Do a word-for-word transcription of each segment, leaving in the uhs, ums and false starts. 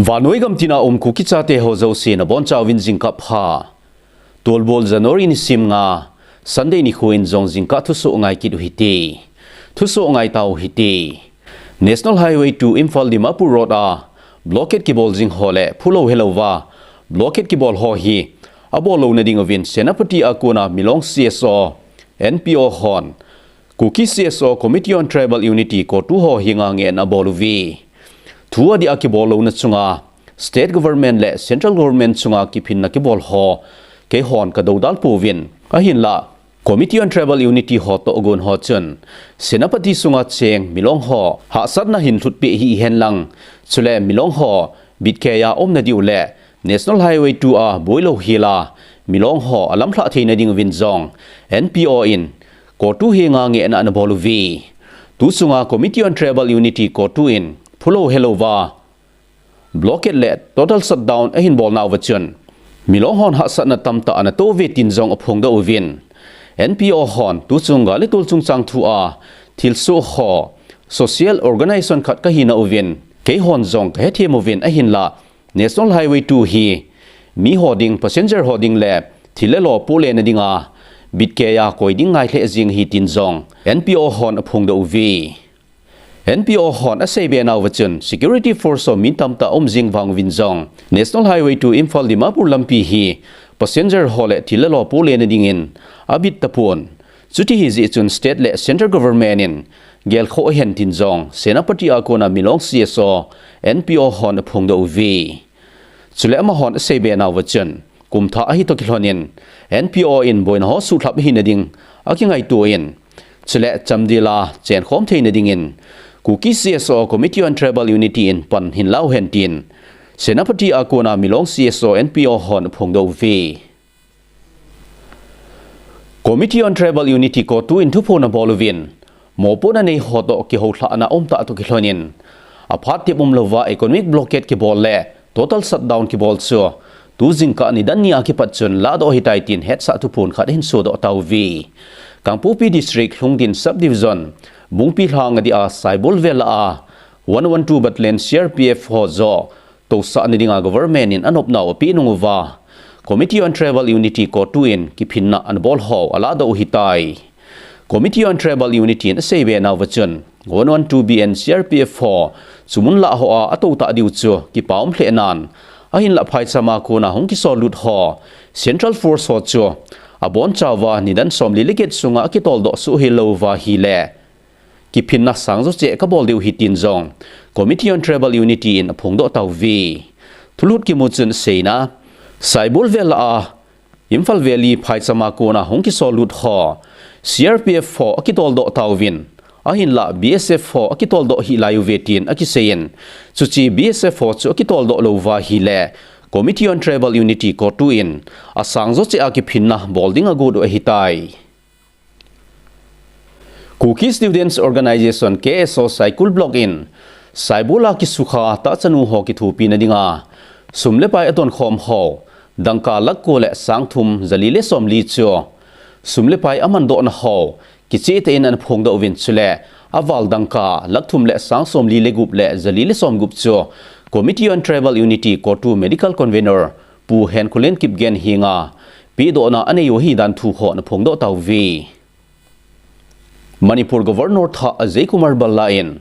Vannoi gam tina um Kuki chate ho jouse nabonchauvin jingkah pha. Tolbol January nisim nga, Sunday nikho in jong jingkah thusoh ngai kit u hite. Thusoh ngai tau hite. National Highway two Imphal Dimapur Road a blockade kibol jing ho le phulou helouva blockade kibol ho hi abol louna diuvin Senapati a kona Milong C S O, N P O hon Kuki C S O Committee on Tribal Unity, CoTU ho henga ngehna abol uve. Thu adia kibol louna chunga State Government le Central Government chunga kiphinna kibol ho keihon kadoudal pouvin, ahinla Committee on Tribal Unity ho tohgon ho chun Senapati sunga cheng Milong ho hahsatna hin lhutpeh hih hen lang, chule Milong ho bitkeiya umna diu le National Highway two a boilou hela Milong ho alamlhah theina diuvin jong N P O in CoTU henga ngehna anabol uve. Tu chunga Committee on Tribal Unity, CoTU in phulou helouva blockade le total shutdown ahin bolnauva chun Milong hon hahsatna tamtah anatoh uve tin jong aphongdoh uvin, N P O hon tuchung gal le tol chungchang thua thilsoh ho social organization khat kahina uvin, keihon jong kahethem uvin, ahinla National Highway two hi miho ding, passenger ho ding le thil le lo polena dinga bitkeiya koi ding ngai lheh jing ahi tin jong N P O hon aphongdoh uve. N P O hon aseibe nauva chun security force ho mi tamtah um jing vang uvin jong National Highway two Imphal Dimapur lampi hi passenger ho le thil le lo polena dingin abit tapon. Chuti hijeh chun state le central government in gelkhoh hen tin jong Senapati a kona Milong C S O N P O hon aphongdoh uve. Chule amahon aseibe nauva chun, kumthah ahi toh kilhonin N P O in boina ho suhlhap ahina ding akingaito in, chule chamdela chenkhom theina dingin Kuki C S O Committee on Tribal Unity in pan hinlau hen tin Senapati a kona Milong C S O N P O hon aphongdoh uve. Committee on Tribal Unity, CoTU in thuphon abol uvin, mopohna nei ho toh kihoulhahna umtah toh kilhonin, aphat tep umlouva economic blockade kibol le total shutdown kibol chu tu jingkah nidan nia kipat chun lahdoh ahitai tin hetsah thuphon khat ahin sodoh tauve. Kangpokpi District, Lhungdin Subdivision, Bungpi lhang adia Saibol vel a one one two Battalion C R P F ho joh tousahna dinga government in anopnau apeh nung uva, Committee on Tribal Unity, CoTU in kiphinna anabol ho alahdoh u ahitai. Committee on Tribal Unity in aseibe nauva chun, one one two B and C R P F ho chu mun lah hoa atoutah diu chu kipa um lheh nan, ahinlah phaichama kona hung kisol lut ho Central Force ho chu abonchauva nidan somli le get sunga akitoldoh soh hilouva ahile kiphinna sangjo cheh kabol diu ahi tin jong Committee on Tribal Unity in aphongdoh tauve. Thulhut kimu chun aseina, Saibol vel a Imphal Valley phaichama kona hung kisol lut ho C R P F ho akitoldoh tauvin, ahinlah B S F ho akitoldoh hih lai uve tin akiseiyin, chuche B S F ho chu akitoldoh louva ahile Committee on Tribal Unity, CoTU in asangjo cheh a kiphinna bol ding agot u ahitai. Kuki Students Organisation, K S O Saikul Block in Saibol a kisukha tahchanu ho kithopina dinga sum le pai atonkhom ho dangka lakh ko le sang thum jali le somli chu sum le pai amandohna ho kichehtah in anaphongdoh uvin, chule aval dangka lakh thum le sang somli le gup le jali le somgup chu Committee on Tribal Unity, CoTU Medical Convener Pu Henkholen Kipgen henga pedohna anei u ahi dan thu ho anaphongdoh tauve. Manipur Governor thah Ajay Kumar Bhalla in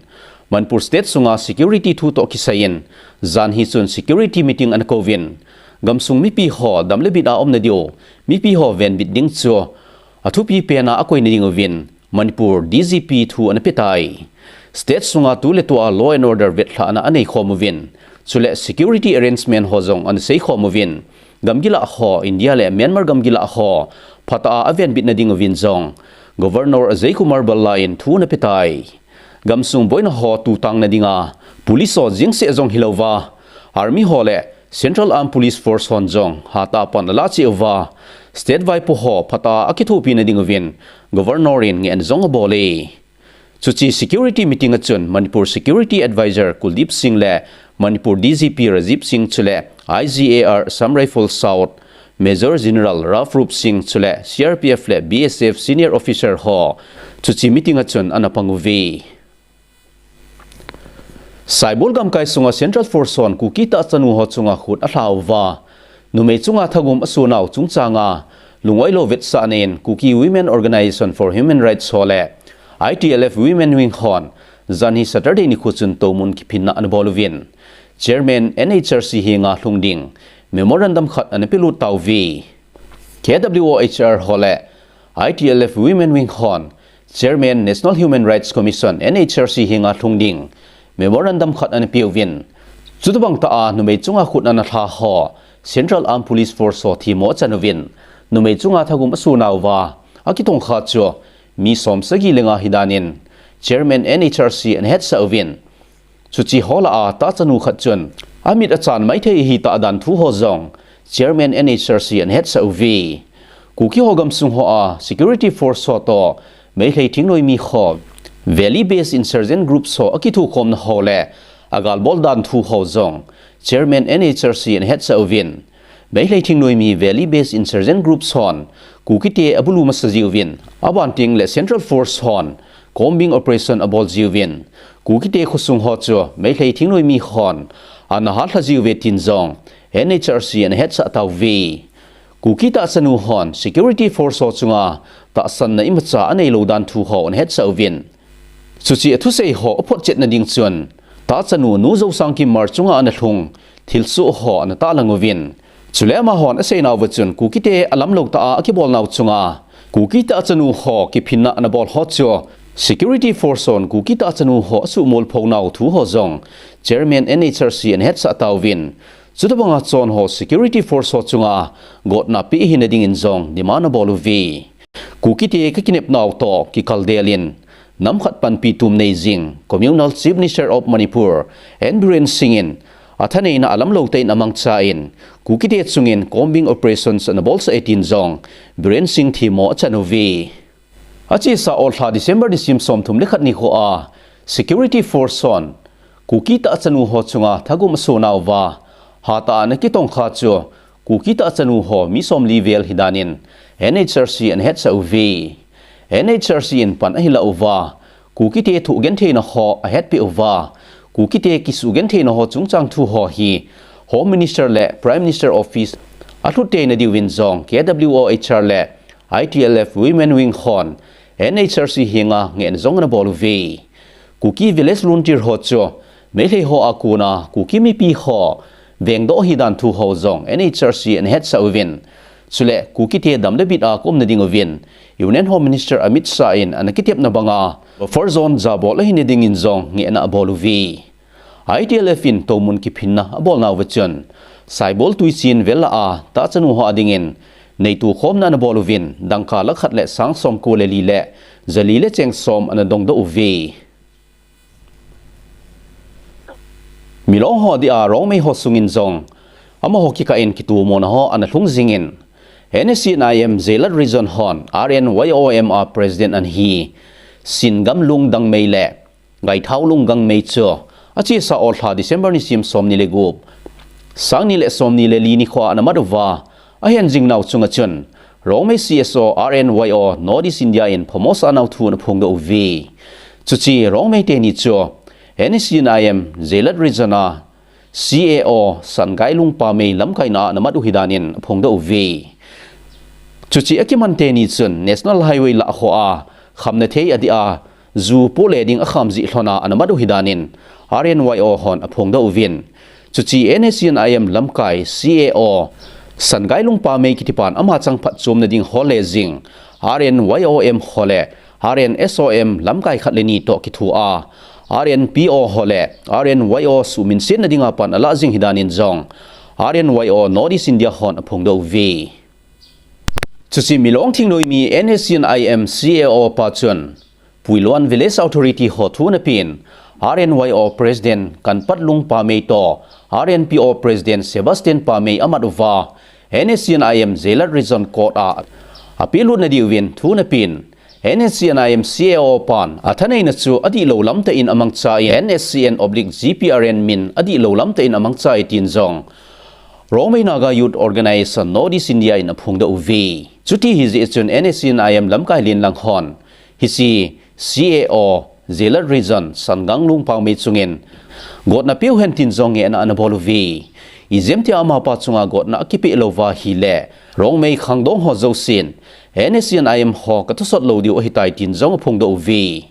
Manipur State sunga security thu toh kisaiyin, janhi chun security meeting anakouvin, gamsung mipi ho dam le bit a umna diu, mipi ho venbit ding chu athupi pena akoina diuvin Manipur D G P thu anapetai. State sunga tuletua law and order vetlhahna aneikhom uvin, chule security arrangement ho jong anaseikhom uvin, gamgi lah ho, India le Myanmar gamgi lah ho phatah a avenbitna diuvin jong Governor Ajay Kumar Bhalla in thu anapetai. Gamsung boina ho tutangna dinga police ho jengseh jong hilouva, Army ho le Central Armed Police Force hon jong hatah a pan alah cheh uva, state vaipo ho phatah a akithopina diuvin Governor in ngehna jong abol e. Chuche security meeting a chun Manipur Security Advisor Kuldeep Singh le Manipur D G P Rajiv Singh, chule I G A R Assam Rifles South Major General Ralph Rup Singh, chule C R P F le B S F senior officer ho chuche meeting a chun anapang uve. Saibol gamkai sunga Central Force hon Kuki tahchanu ho chunga khut alha uva, numei chunga thagum asunau chungchanga lungoilo vetsahna in Kuki Women Organization for Human Rights ho le I T L F Women Wing hon janhi Saturday nikho chun tomun kiphinna anabol uvin, Chairman N H R C henga lhung ding memorandum khat anapelut tauve. K W O H R ho le I T L F Women Wing hon Chairman National Human Rights Commission, N H R C henga lhung ding memorandum khat anapeuvin, chutobang tah a numei chunga khut analha ho Central Armed Police Force ho themmo achan uvin, numei chunga thagum asunauva akitongkha chu mi som sagi le nga hidan in Chairman N H R C anahetsah uvin, chuche ho lah a tahchanu khat chun amit achan maithei ahitah dan thu ho jong Chairman N H R C anahetsah uve. Kuki ho gamsung hoa security force ho toh Meitei thingnoimi ho, Valley Based Insurgent Groups ho akithukhomna ho le agalbol dan thu ho jong Chairman N H R C anahetsah uvin, Meitei thingnoimi Valley Based Insurgent Groups hon Kukite abulu masa jiuvin, abanting le Central Force hon combing operation abol jiuvin, Kukite khosung ho chu Meitei thingnoimi hon anahalha jiuve tin jong N H R C anahetsah tauve. Kuki tahchanu hon security force ho chunga tahsanna imacha aneilou dan thu ho anahetsah uvin, chuche athusei ho aphotchetna ding chun tahchanu Nu Jousangkim Hmar chunga analhung thilsoh ho anatahlang uvin, chule amahon aseinauva chun Kukite alamlou tah a akibolnau chunga Kuki tahchanu ho kiphinna anabol ho chu security force hon Kuki tahchanu ho asuhmolphonau thu ho jong Chairman N H R C anahetsah tauvin, chutobanga chon ho security force ho chunga gotna pe hina dingin jong demand abol uve. Kukite kakinepnau toh kikaldel in, namkhat panpi tum nei jing Communal Chief Minister of Manipur, N Biren Singh in athaneina alamlou tah in amangchan Kukite chungin combing operations anabolsah e tin jong Biren Singh themmo achan uve. Achesa olha December nisim somthum le khat nikhoa security force hon Kuki tahchanu ho chunga thagum asunauva hatah a anakitongkha chu Kuki tahchanu ho mi somli vel hidan in N H R C anahetsah uve. N H R C in pan ahilah uva, Kukite thu gentheina ho ahetpeh uva, Kukite kisugentheina ho chungchang thu ho hi Home Minister le Prime Minister Office alhut teina diuvin jong K W O H R le I T L F Women Wing hon N H R C henga ngehna jong anabol uve. Kuki village volunteer ho chu Meitei hoa kona Kuki mipi ho vengdoh ahidan thu ho jong N H R C anahetsah uvin, chule Kukite dam le bit a kaumna ding uvin Union Home Minister Amit Shah in anakitepna banga buffer zone jabol ahina dingin jong ngehna abol uve. I T L F in tomun kiphinna abolnauva chun Saibol Tuichin vel lah a tahchanu ho adingin neitu khomna anabol uvin, dangka lakh khat le sang somko le li le jali le cheng som anadongdoh uve. Milong ho dia Rongmei ho sungin jong amaho kikah in kitomona ho analhung jingin, N S C N I M Zelat Region hon R N Y O M a President anahi Singamlung Dangmei le Gaithaolung Gangmei chu achesa olha December nisim somni le gup, sangni le somni le li nikhoa anamat uva, ahen jingnau chunga chun Rongmei C S O R N Y O North East India in phamo asanau thu anaphongdoh uve. Chuche Rongmei teni chu N S C N I M Zelat Region a C A O Sangailung Pamei lamkaina anamat u hidan in aphongdoh uve. Chuche akiman teni chun National Highway lah hoa khamna thei adia ju pole ding akham jeh lhona anamat u hidan in R N Y O hon aphongdoh uvin, chuche N S C N I M lamkai C A O Sangailung Pamei kitipan ama chang phatchomna ding ho le jing R N Y O M ho le R N S O M lamkai khat le ni toh kithoa, R N P O ho le R N Y O suhminsetna dinga pan alah jing hidan in jong R N Y O North East India hon aphongdoh uve. Chuche Milong thingnoimi N S C N I M C A O pa chun Puiluan Village Authority ho thu anapen, R N Y O President Kanpatlung Pamei toh R N P O President Sebastian Pamei amat uva, N S C N I M Zelat Region Court a apelutna diuvin thu anapen, N S C N I M C A O pan athaneina chu adihlou lamtah in amangchan, N S C N oblique G P R N min adihlou lamtah in amangchai tin jong Rongmei Naga Youth Organization North East India in aphongdoh uve. Chuti hijeh chun N S C N I M lamkai lenlang hon hiche C A O Zelat Region Sangailung Pamei chungin gotna peuhen tin jong ngehna ana bol uve. Ijemtia amapa chunga gotna akipeh lou uva ahile, Rongmei khangdong ho jousen N S C N I M ho katosot lou diu ahitai tin jong aphongdoh uve.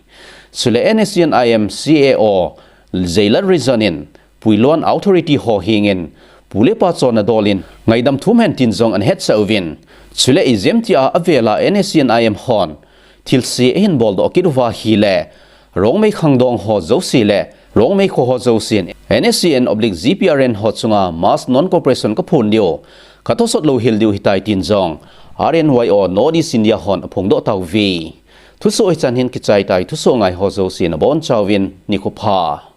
Chule N S C N I M C A O Zeilat Rijan in Puiluan authority ho hengin, pu le pa chonna dolin ngaidam thum hen tin jong ana hetsah uvin. Chule ijemtia avela N S C N I M hon thilse ahin boldoh kit uva ahile, Rongmei khangdong ho jouse le Rongmei kho ho jousen N S C N oblique G P R N ho chunga mass non-cooperation kaphon diu, katosot louhel diu ahitai tin jong R N Y O North East India hon aphongdoh tauve. Thusoh hichan hin kichai tai, thusoh ngai ho jouse nabonchauvin nikho pha.